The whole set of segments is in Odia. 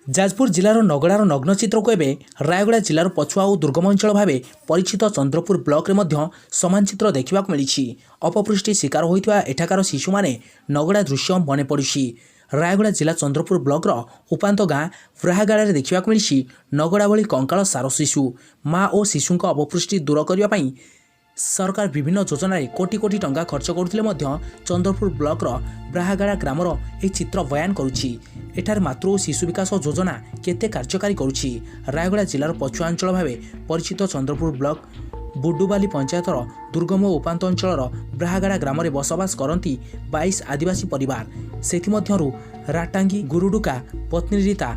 ଯାଜପୁର ଜିଲ୍ଲାର ନଗଡ଼ାର ନଗ୍ନ ଚିତ୍ରକୁ ଏବେ ରାୟଗଡ଼ା ଜିଲ୍ଲାର ପଛୁଆ ଓ ଦୁର୍ଗମ ଅଞ୍ଚଳ ଭାବେ ପରିଚିତ ଚନ୍ଦ୍ରପୁର ବ୍ଲକରେ ମଧ୍ୟ ସମାନ ଚିତ୍ର ଦେଖିବାକୁ ମିଳିଛି। ଅପପୁଷ୍ଟି ଶିକାର ହୋଇଥିବା ଏଠାକାର ଶିଶୁମାନେ ନଗଡ଼ା ଦୃଶ୍ୟ ମନେ ପଡ଼ୁଛି। ରାୟଗଡ଼ା ଜିଲ୍ଲା ଚନ୍ଦ୍ରପୁର ବ୍ଲକର ଉପାନ୍ତ ଗାଁ ବ୍ରାହାଗାଡ଼ାରେ ଦେଖିବାକୁ ମିଳିଛି ନଗଡ଼ା ଭଳି କଙ୍କାଳ ସାର ଶିଶୁ। ମା ଓ ଶିଶୁଙ୍କ ଅପପୁଷ୍ଟି ଦୂର କରିବା ପାଇଁ ସରକାର ବିଭିନ୍ନ ଯୋଜନାରେ କୋଟି କୋଟି ଟଙ୍କା ଖର୍ଚ୍ଚ କରୁଥିଲେ ମଧ୍ୟ ଚନ୍ଦ୍ରପୁର ବ୍ଲକର ବ୍ରାହାଗାଡ଼ା ଗ୍ରାମର ଏହି ଚିତ୍ର ବୟାନ କରୁଛି ଏଠାରେ ମାତୃ ଓ ଶିଶୁ ବିକାଶ ଯୋଜନା କେତେ କାର୍ଯ୍ୟକାରୀ କରୁଛି। ରାୟଗଡ଼ା ଜିଲ୍ଲାର ପଛୁଆ ଅଞ୍ଚଳ ଭାବେ ପରିଚିତ ଚନ୍ଦ୍ରପୁର ବ୍ଲକ ବୁଡୁବାଲି ପଞ୍ଚାୟତର ଦୁର୍ଗମ ଓ ଉପାନ୍ତ ଅଞ୍ଚଳର ବ୍ରାହାଗାଡ଼ା ଗ୍ରାମରେ ବସବାସ କରନ୍ତି 22 ଆଦିବାସୀ ପରିବାର। ସେଥିମଧ୍ୟରୁ ରାଟାଙ୍ଗୀ ଗୁରୁଡୁକା ପତ୍ନୀ ରୀତା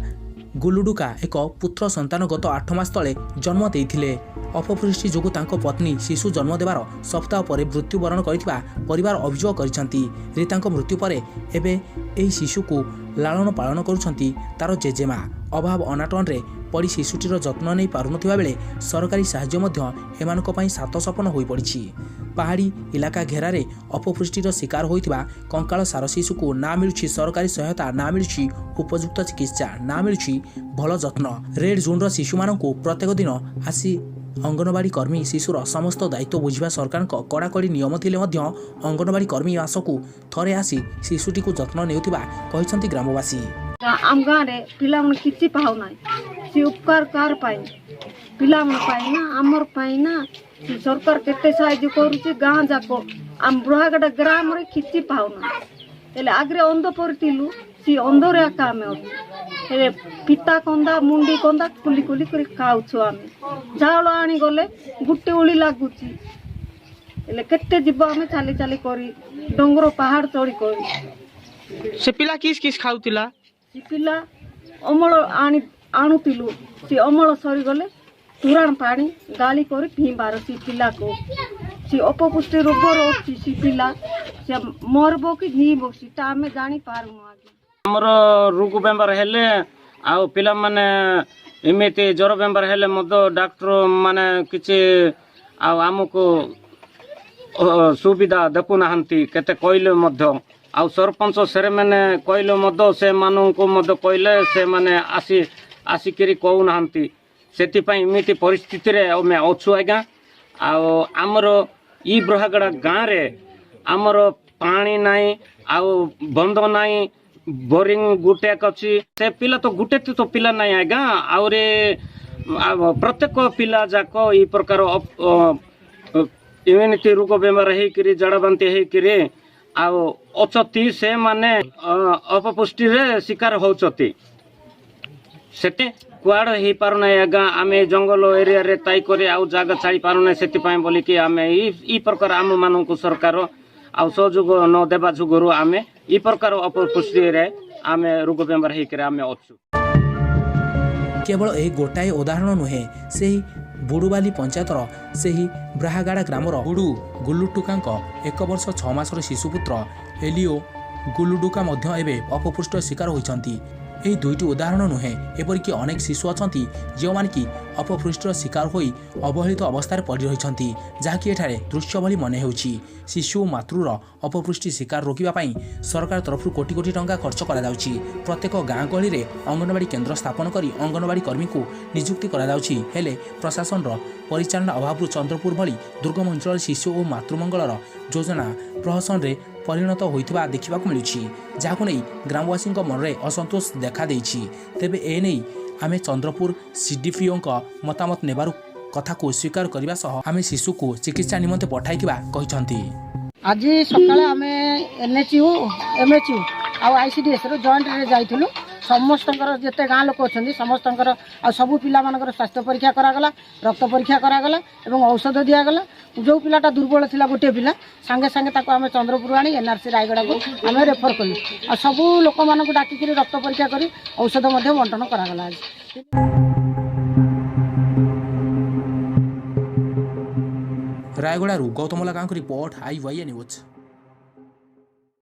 ଗୁଲୁଡୁକା ଏକ ପୁତ୍ର ସନ୍ତାନ ଗତ 8 ମାସ ତଳେ ଜନ୍ମ ଦେଇଥିଲେ। ଅପପୁଷ୍ଟି ଯୋଗୁଁ ତାଙ୍କ ପତ୍ନୀ ଶିଶୁ ଜନ୍ମ ଦେବାର ସପ୍ତାହ ପରେ ମୃତ୍ୟୁବରଣ କରିଥିବା ପରିବାର ଅଭିଯୋଗ କରିଛନ୍ତି। ରୀତାଙ୍କ ମୃତ୍ୟୁ ପରେ ଏବେ ଏହି ଶିଶୁକୁ ଲାଳନ ପାଳନ କରୁଛନ୍ତି ତାର ଜେଜେମା। ଅଭାବ ଅନାଟନରେ ପଡ଼ି ଶିଶୁଟିର ଯତ୍ନ ନେଇ ପାରୁନଥିବା ବେଳେ ସରକାରୀ ସାହାଯ୍ୟ ମଧ୍ୟ ଏମାନଙ୍କ ପାଇଁ ସାତ ସପନ ହୋଇପଡ଼ିଛି। ପାହାଡ଼ି ଇଲାକା ଘେରାରେ ଅପପୁଷ୍ଟିର ଶିକାର ହୋଇଥିବା କଙ୍କାଳ ସାର ଶିଶୁକୁ ନା ମିଳୁଛି ସରକାରୀ ସହାୟତା, ନା ମିଳୁଛି ଉପଯୁକ୍ତ ଚିକିତ୍ସା, ନା ମିଳୁଛି ଭଲ ଯତ୍ନ। ରେଡ୍ ଜୋନ୍ର ଶିଶୁମାନଙ୍କୁ ପ୍ରତ୍ୟେକ ଦିନ ଆସି ଅଙ୍ଗନବାଡ଼ି କର୍ମୀ ଶିଶୁର ସମସ୍ତ ଦାୟିତ୍ୱ ବୁଝିବା ସରକାରଙ୍କ କଡ଼ାକଡ଼ି ନିୟମ ଥିଲେ ମଧ୍ୟ ଅଙ୍ଗନବାଡ଼ି କର୍ମୀ ମାସକୁ ଥରେ ଆସି ଶିଶୁଟିକୁ ଯତ୍ନ ନେଉଥିବା କହିଛନ୍ତି ଗ୍ରାମବାସୀ। ଆମ ଗାଁରେ ପିଲାମାନେ କିଛି ପାଉନାହିଁ। ସେ ଉପକାର କାହାର ପାଇଁ? ପିଲାମାନଙ୍କ ପାଇଁ ନା ଆମର ପାଇଁ ନା? ସେ ସରକାର କେତେ ସାହାଯ୍ୟ କରୁଛି ଗାଁ ଯାକ। ଆମ ବୁଢ଼ାଗଡ଼ା ଗ୍ରାମରେ କିଛି ପାଉନାହିଁ। ହେଲେ ଆଗରେ ଅନ୍ଧ ପରି ଥିଲୁ, ସେ ଅନ୍ଧରେ ଏକା ଆମେ ଅଛୁ। ହେଲେ ପିତା କନ୍ଦା, ମୁଣ୍ଡି କନ୍ଦା ଖୋଲି ଖୋଲି କରି ଖାଉଛୁ ଆମେ। ଚାଉଳ ଆଣିଗଲେ ଗୋଟେ ଓଳି ଲାଗୁଛି। ହେଲେ କେତେ ଯିବ ଆମେ ଚାଲି ଚାଲି କରି, ଡଙ୍ଗର ପାହାଡ଼ ଚଢ଼ି କରି? ସେ ପିଲା କିସ୍ କିସ୍ ଖାଉଥିଲା? ସେ ପିଲା ଅମଳ ଆଣି ଆଣୁଥିଲୁ। ସେ ଅମଳ ସରିଗଲେ ତୁରାଣ ପାଣି ଗାଳି କରି ପିଇବାର ସେ ପିଲାକୁ। ସେ ଅପପୁଷ୍ଟି ରୋଗର ଅଛି ସେ ପିଲା। ସେ ମରବ କି ଜିଇବ, ସେଟା ଆମେ ଜାଣିପାରୁନୁ ଆଜ୍ଞା। ଆମର ରୋଗ ବେମାର ହେଲେ ଆଉ ପିଲାମାନେ ଏମିତି ଜ୍ୱର ବେମାର ହେଲେ ମଧ୍ୟ ଡାକ୍ତର ମାନେ କିଛି ଆଉ ଆମକୁ ସୁବିଧା ଦେଖୁନାହାନ୍ତି। କେତେ କହିଲେ ମଧ୍ୟ ଆଉ ସରପଞ୍ଚ ସେମାନେ କହିଲେ ମଧ୍ୟ, ସେମାନଙ୍କୁ ମଧ୍ୟ କହିଲେ ସେମାନେ ଆସିକିରି କହୁନାହାନ୍ତି। ସେଥିପାଇଁ ଏମିତି ପରିସ୍ଥିତିରେ ଆମେ ଅଛୁ ଆଜ୍ଞା। ଆଉ ଆମର ଇ ବ୍ରହାଗଡ଼ା ଗାଁରେ ଆମର ପାଣି ନାହିଁ ଆଉ ବନ୍ଧ ନାହିଁ, ବୋରିଂ ଗୋଟେ ଅଛି। ସେ ପିଲା ତ ଗୋଟେ ତ ପିଲା ନାହିଁ ଆଜ୍ଞା, ଆହୁରି ଆଉ ପ୍ରତ୍ୟେକ ପିଲା ଯାକ ଏଇ ପ୍ରକାର ଏମିତି ରୋଗ ବେମାର ହେଇକିରି, ଝାଡ଼ା ବାନ୍ତି ହେଇକିରି ଆଉ ଅଛନ୍ତି। ସେମାନେ ଅପପୁଷ୍ଟିରେ ଶିକାର ହଉଛନ୍ତି। ସେଠି କୁଆଡ଼େ ହେଇପାରୁନାହିଁ ଆଜ୍ଞା। ଆମେ ଜଙ୍ଗଲ ଏରିଆରେ ଥାଇ କରି ଆଉ ଜାଗା ଛାଡ଼ି ପାରୁନାହିଁ। ସେଥିପାଇଁ ବୋଲିକି ଆମେ ଏଇ ପ୍ରକାର ଆମମାନଙ୍କୁ ସରକାର ଆଉ ସହଯୋଗ ନ ଦେବା ଯୋଗୁରୁ ଆମେ ଏଇ ପ୍ରକାର ଅପପୁଷ୍ଟିରେ ଆମେ ରୋଗ ବେମାର ହେଇକିରି ଆମେ ଅଛୁ। କେବଳ ଏହି ଗୋଟାଏ ଉଦାହରଣ ନୁହେଁ, ସେହି ବୁଡୁବାଲି ପଞ୍ଚାୟତର ସେହି ବ୍ରାହାଗାଡ଼ା ଗ୍ରାମର ଗୁଡୁ ଗୁଲୁଟୁକାଙ୍କ 1 ବର୍ଷ 6 ମାସର ଶିଶୁପୁତ୍ର ଏଲିଓ ଗୁଲୁଡୁକା ମଧ୍ୟ ଏବେ ଅପପୁଷ୍ଟିର ଶିକାର ହୋଇଛନ୍ତି। ଏହି ଦୁଇଟି ଉଦାହରଣ ନୁହେଁ, ଏପରିକି ଅନେକ ଶିଶୁ ଅଛନ୍ତି ଯେଉଁମାନେ କି ଅପପୁଷ୍ଟିର ଶିକାର ହୋଇ ଅବହେଳିତ ଅବସ୍ଥାରେ ପଡ଼ି ରହିଛନ୍ତି, ଯାହାକି ଏଠାରେ ଦୃଶ୍ୟ ଭଳି ମନେ ହେଉଛି। ଶିଶୁ ଓ ମାତୃର ଅପପୁଷ୍ଟି ଶିକାର ରୋକିବା ପାଇଁ ସରକାର ତରଫରୁ କୋଟି କୋଟି ଟଙ୍କା ଖର୍ଚ୍ଚ କରାଯାଉଛି। ପ୍ରତ୍ୟେକ ଗାଁ ଗହଳିରେ ଅଙ୍ଗନବାଡ଼ି କେନ୍ଦ୍ର ସ୍ଥାପନ କରି ଅଙ୍ଗନବାଡ଼ି କର୍ମୀଙ୍କୁ ନିଯୁକ୍ତି କରାଯାଉଛି। ହେଲେ ପ୍ରଶାସନର ପରିଚାଳନା ଅଭାବରୁ ଚନ୍ଦ୍ରପୁର ଭଳି ଦୁର୍ଗମ ଅଞ୍ଚଳରେ ଶିଶୁ ଓ ମାତୃମଙ୍ଗଳର ଯୋଜନା ପ୍ରହସନରେ ପରିଣତ ହୋଇଥିବା ଦେଖିବାକୁ ମିଳୁଛି, ଯାହାକୁ ନେଇ ଗ୍ରାମବାସୀଙ୍କ ମନରେ ଅସନ୍ତୋଷ ଦେଖାଦେଇଛି। ତେବେ ଏନେଇ ଆମେ ଚନ୍ଦ୍ରପୁର ସିଡିପିଓଙ୍କ ମତାମତ ନେବାରୁ କଥାକୁ ସ୍ୱୀକାର କରିବା ସହ ଆମେ ଶିଶୁକୁ ଚିକିତ୍ସା ନିମନ୍ତେ ପଠାଇଥିବା କହିଛନ୍ତି। ଆଜି ସକାଳେ ଆମେ ଏନ୍ଏଚ୍ୟୁ, ଏମ୍ଏଚ୍ୟୁ ଆଉ ଆଇସିଡିଏସ୍ର ଜଏଣ୍ଟରେ ଯାଇଥିଲୁ। ସମସ୍ତଙ୍କର ଯେତେ ଗାଁ ଲୋକ ଅଛନ୍ତି ସମସ୍ତଙ୍କର ଆଉ ସବୁ ପିଲାମାନଙ୍କର ସ୍ୱାସ୍ଥ୍ୟ ପରୀକ୍ଷା କରାଗଲା, ରକ୍ତ ପରୀକ୍ଷା କରାଗଲା ଏବଂ ଔଷଧ ଦିଆଗଲା। ଯେଉଁ ପିଲାଟା ଦୁର୍ବଳ ଥିଲା, ଗୋଟିଏ ପିଲା, ସାଙ୍ଗେ ସାଙ୍ଗେ ତାକୁ ଆମେ ଚନ୍ଦ୍ରପୁର ଆଣି ଏନ୍ଆର୍ସି ରାୟଗଡ଼ାକୁ ଆମେ ରେଫର କଲୁ। ଆଉ ସବୁ ଲୋକମାନଙ୍କୁ ଡାକିକିରି ରକ୍ତ ପରୀକ୍ଷା କରି ଔଷଧ ମଧ୍ୟ ବଣ୍ଟନ କରାଗଲା ଆଜି। ରାୟଗଡ଼ାରୁ ଗୌତମ ଲାଗାଙ୍କ ରିପୋର୍ଟ, I Y news.